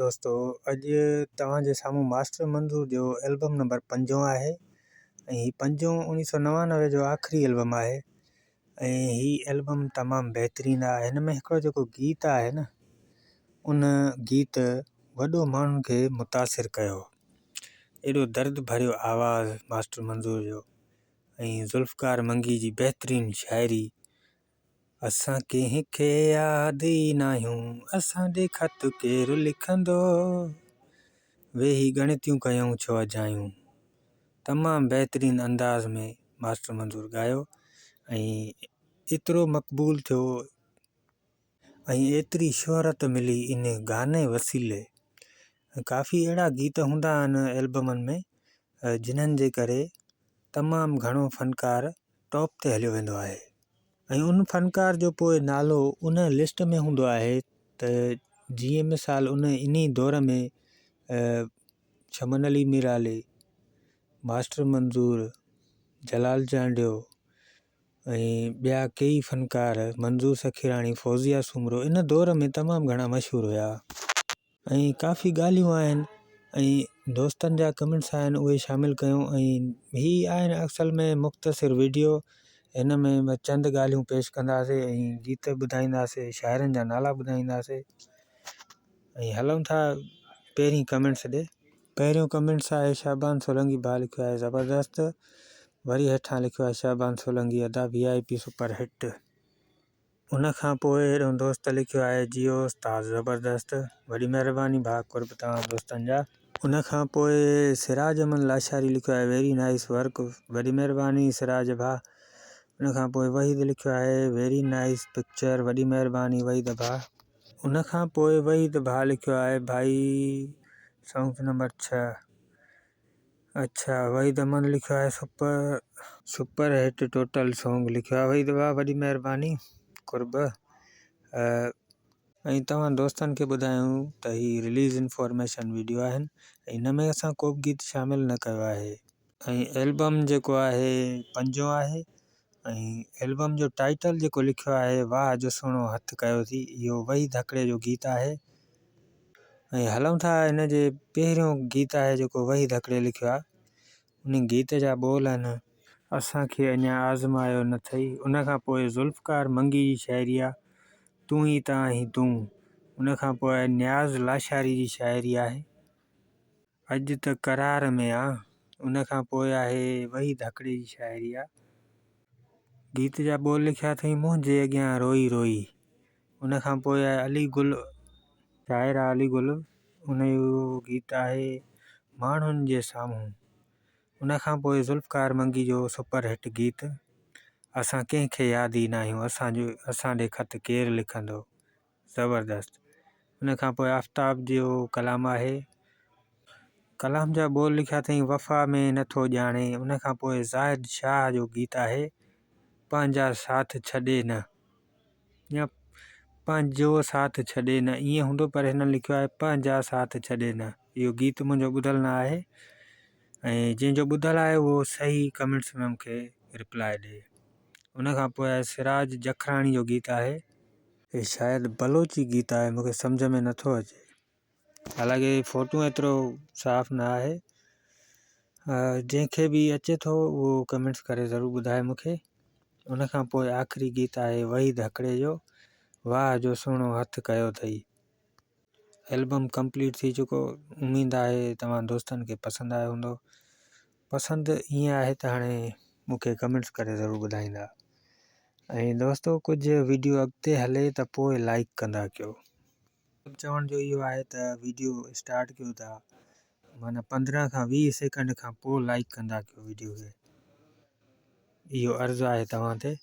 دوستو اڄ توهان جي سامهون ماسٽر منظور جو البم نمبر پنجون آهي ۽ هي پنجون 1999 جو آخري البم آهي ۽ هي البم تمام بهترين آهي. هن ۾ هڪڙو جيڪو گيت آهي نه ان گيت وڏو ماڻهن کي متاثر ڪيو. ايڏو درد ڀريو آواز ماسٽر منظور جو ۽ ذوالفقار منگي جي بهترين شاعري. اسان ڪنهن کي ياد ئي ناهيون، اسان ڏي خط ڪير لکندو؟ ويهي ڳڻتيون ڪيون ڇو اجايون. تمام بهترين انداز ۾ ماسٽر منظور ڳايو ۽ ايترو مقبول ٿيو ۽ ايتري شهرت ملي ان گاني وسيلي. ڪافي اهڙا گيت هوندا آهن البمن ۾ جنھن جي ڪري تمام گهڻو فنڪار ٽاپ تي هليو ويندو آهي ۽ ان فنڪار جو پوء نالو ان لسٽ ۾ هوندو آهي ته جيئن مثال ان انهي دور ۾ چمن علي ميرالي، ماسٽر منظور، جلال چانڊيو ۽ ٻيا ڪيئي فنڪار منظور سخيراڻي، فوزيه سومرو ان دور ۾ تمام گهڻا مشهور هيا. ۽ ڪافي ڳالهيون آهن ۽ دوستن جا ڪمينٽس آهن اهي شامل ڪيون ۽ هي آهن اصل ۾ مختصر ويڊيو هن ۾ چند ڳالهيون پيش ڪنداسي ۽ گيت ٻڌائينداسي شاعرن جا نالا ٻڌائينداسي ۽ هلون ٿا پهرين ڪمينٽس ڏي. پهريون ڪمينٽس آهي شعبان سولنگي ڀاء لکيو آهي زبردست وري هيٺان لکيو آهي شعبان سولنگي ادا V I P super hit. ان کان پوء هيڏهون دوست لکيو آهي جيئو استاد زبردست وڏي مهرباني ڀاء قرب توهان دوستن جا. ان کان پوء سراج احمد لاشاري لکيو آهي ويري نائيس ورڪ وڏي مهرباني سراج ڀاء. ان کان پوء وحيد لکيو آهي ويري نائيس پڪچر وڏي مهرباني وحيد ڀاء. ان کان پوء وحيد ڀاء لکيو آهي ڀائي سانگ نمبر 6. اڇا وحيد احمد لکيو آهي super super hit total song لکيو آهي وحيد ڀاء وڏي مهرباني قرب ۽ توهان دوستن کي ٻڌايون ته هي رليز انفارميشن ويڊيو آهن ۽ ان ۾ اسان ڪو به گيت شامل نه ڪيو آهي ۽ البم جيڪو آهي پنجون آهي ۽ البم جو ٽائيٽل جيڪو لکيو آهي واهه جو سهڻو هٿ ڪيو ٿي اهو وحيد هڪڙي جو گيت آهي ۽ هلون ٿا هن جي پهريون گيت آهي جيڪو وحيد هڪڙي لکيو آهي ان گيت جا ٻول آهن. اسان کي اڃا آزمايو نه ٿئي. ان کان پوء ذوالفقار منگي جي شاعري آهي تون ئي ته آهين تون. ان کان پوء نياز لاشاري جي شاعري آهي. اڄ ته قرار ۾ آ. ان کان پوء آهي وحيد هڪڙي جي شاعري آ. گيت جا ٻول لکيا اٿئي منهنجي اڳيان روئي روئي. ان کان پوء آهي علي گل. شاعر آ علي گل ان جو گيت آهي ماڻهن جي سامهون. ان کان پوء ذوالفقار منگي جو سپر هٽ گيت اسان ڪنهن کي ياد ئي ناهيون اسان جو اسان ڏي خط ڪير لکندو. زبردست. ان کان پوء آفتاب جو ڪلام آهي. ڪلام جا ٻول لکيا اٿئي وفا ۾ نه ٿو ڄاڻي. ان کان پوء زاهد شاهه جو گيت آهي پنهنجا ساٿ ڇڏي نه يا پنهنجو ساٿ ڇڏي نه ائين هوندو پر هنن لکيو آهي پنهنجا ساٿ ڇڏي نه. اهو گيت منهنجو ٻڌل نه آهي ۽ جنهن جو ٻڌل آهي اهو صحيح ڪمينٽس ۾ مونکي رپلائي ڏي. ان کان پوء آهي سراج جکراڻي جو گيت آهي. هي شايد بلوچي گيت آهي مونکي سمجهه ۾ نٿو اچي حالانڪه فوٽو ايترو صاف نه آهي جنهن کي به اچي ٿو اهو ڪمينٽس ڪري ضرور ٻڌائي مونکي ان کان پوء آخري گيت آهي وحيد هڪڙي جو واهه جو سهڻو هٿ ڪيو اٿئي. البم ڪمپليٽ ٿي چڪو اميد آهي توهان دوستن کي پسند آيو هوندو پسند ائين آهي ته هاڻي مونکي ڪمينٽس ڪري ضرور ٻڌائيندا ۽ دوستو ڪجهه ويڊيو اڳتي هلي ته پوء لائڪ ڪندا ڪيو. چوڻ جو اهو آهي ته ويڊيو اسٽارٽ ڪيو ٿا معنيٰ 15 کان 20 سيڪنڊ کان پوء لائڪ ڪندا ڪيو ويڊيو کي اهو عرض آهي توهان تي.